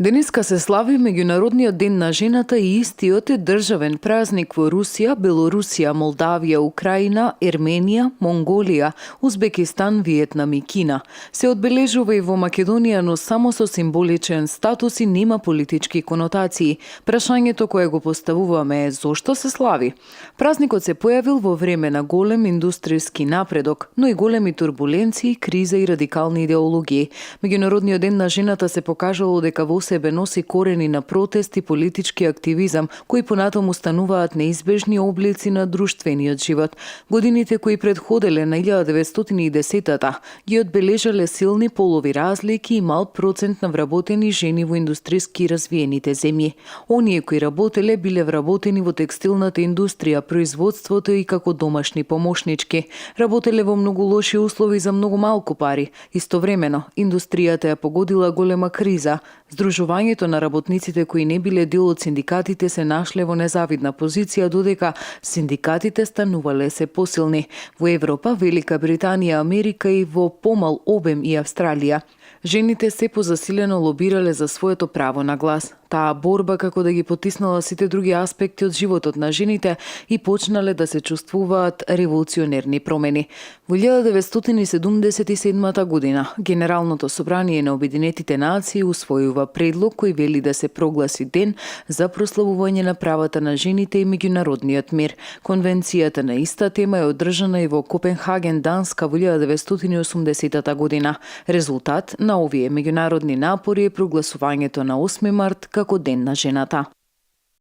Денеска се слави Меѓународниот ден на жената и истиот е државен празник во Русија, Белорусија, Молдавија, Украина, Ерменија, Монголија, Узбекистан, Виетнам и Кина. Се одбележува и во Македонија, но само со символичен статус и нема политички конотации. Прашањето кое го поставуваме е зошто се слави? Празникот се појавил во време на голем индустријски напредок, но и големи турбуленции, криза и радикални идеологии. Меѓународниот ден на жената се покажало дека во себе носи корени на протест и политички активизам, кои понатаму стануваат неизбежни облици на друштвениот живот. Годините кои предходеле на 1910-та ги одбележале силни полови разлики и мал процент на вработени жени во индустријски развиените земји. Оние кои работеле биле вработени во текстилната индустрија, производството и како домашни помошнички. Работеле во многу лоши услови за многу малку пари. Истовремено, индустријата ја погодила голема криза. Здружувањето на работниците кои не биле дел од синдикатите се нашле во незавидна позиција, додека синдикатите станувале се посилни. Во Европа, Велика Британија, Америка и во помал обем и Австралија. Жените се позасилено лобирале за своето право на глас. Таа борба како да ги потиснала сите други аспекти од животот на жените и почнале да се чувствуваат револуционерни промени. Во 1977 година Генералното собрание на Обединетите нации усвојува предлог кој вели да се прогласи ден за прославување на правата на жените и меѓународниот мир. Конвенцијата на иста тема е одржана и во Копенхаген, Данска во 1980 година. Резултат на овие меѓународни напори е прогласувањето на 8 март како Ден на жената.